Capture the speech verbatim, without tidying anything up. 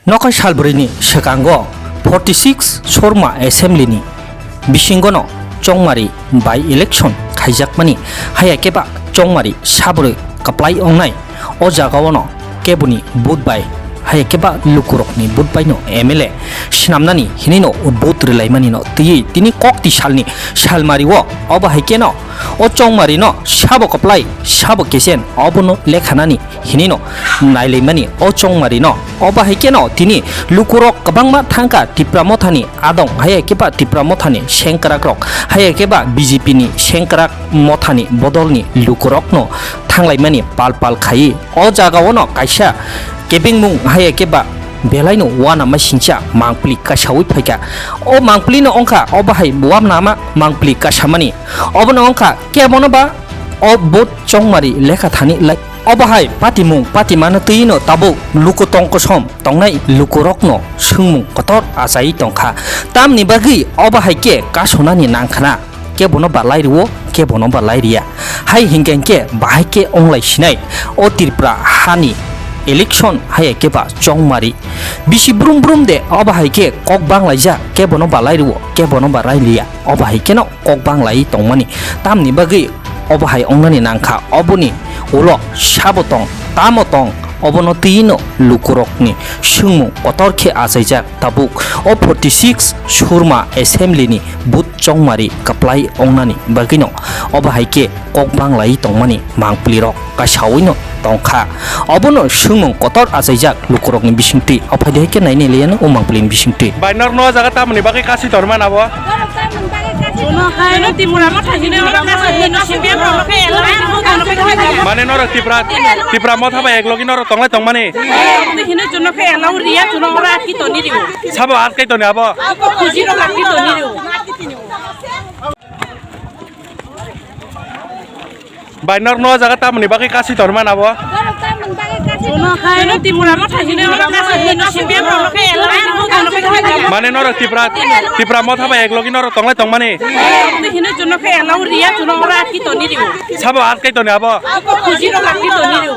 Nokai salbrwini swkango forty six Sorma Assembly ni bisingono chongmari by election khaijakmani, haya khe ba chongmari sabrwi kwplai wngnai. O jagaono keboni vote bai, haya khe ba lukurokni vote baino M L A swnamnani hinwino vote rwlaimanino twiwi tini kokti salni salmario obo hai kheno o chongmarino sabo kwplai sabo kesen obono lekhanani hinwino nailaimani o chongmarino. Obo hai kheno tini lukurok kwbangma thangkha Tipra Mothani adong, haya khe ba Tipra Mothani sengkrakrok, haya khe ba B J P ni sengkrak mothani bodolni lukurokno thanglaimani pal pal khaiwi. O jagaono kaisa kebengmung haya khe ba belaino uanama singcha mangpili kasaui phaikha. O mangpilino wngkha obo hai uanama mangpili kasamani. Obono wngkha kebono ba o vote chongmari lekha thani lai. Obo hai patimung patimano twino tabuk luku tong kosom tongnai lukurokno swngmung kotor achai tongkha. Tamni bagwi obo hai khe kasonani nangkhana, kebono ba lai rwo, kebono ba lai riya. Hai hinkhe hinkhe bahai khe onglai sinai o Tripura hani election haya khe ba chongmari. Bisi brum brum de obo hai khe kok banglaijak, kebono ba lai rwo, kebono ba lai liya. Obo hai kheno kok banglai tongmani. Tamni bagwi obo hai wngnani nangkha, oboni ulo sabo tong, tamo tong, obono twino lukurokni swngmung kotor khe achaijak tabuk. O forty six Sorma Assembly ni vote chongmari kwplai wngnani bagwino obo hai khe kok banglai tongmani mangpilirok kasawino tongkha. Obono swngmung kotor achaijak lukurokni bisingtwi. O phaidi hai khe nainai liyano o mangpilini bisingtwi. Bai, norno o jaga tamoni bagwi kasi tormana bo? Jono Tripura motha hino oro kasi hino C P M rok khe elo. Mane norok Tripura, Tripura motha bai eklogi norok tonglai tongmani? Hino jono khe elo riya jono oro atki toni rio. Sabo atkai toni abo? Kuji rok atki toni rio. Bai, norno o jaga tamoni bagwi kasi tormana bo? Jono Tripura motha hino oro kasi hino C P M rok khe elo. Mane norok Tripura, Tripura motha bai eklogi norok tonglai tongmani? Hino jono khe elo riya jono oro atki toni rio. Sabo atkai toni abo? Kuji rok atki toni rio.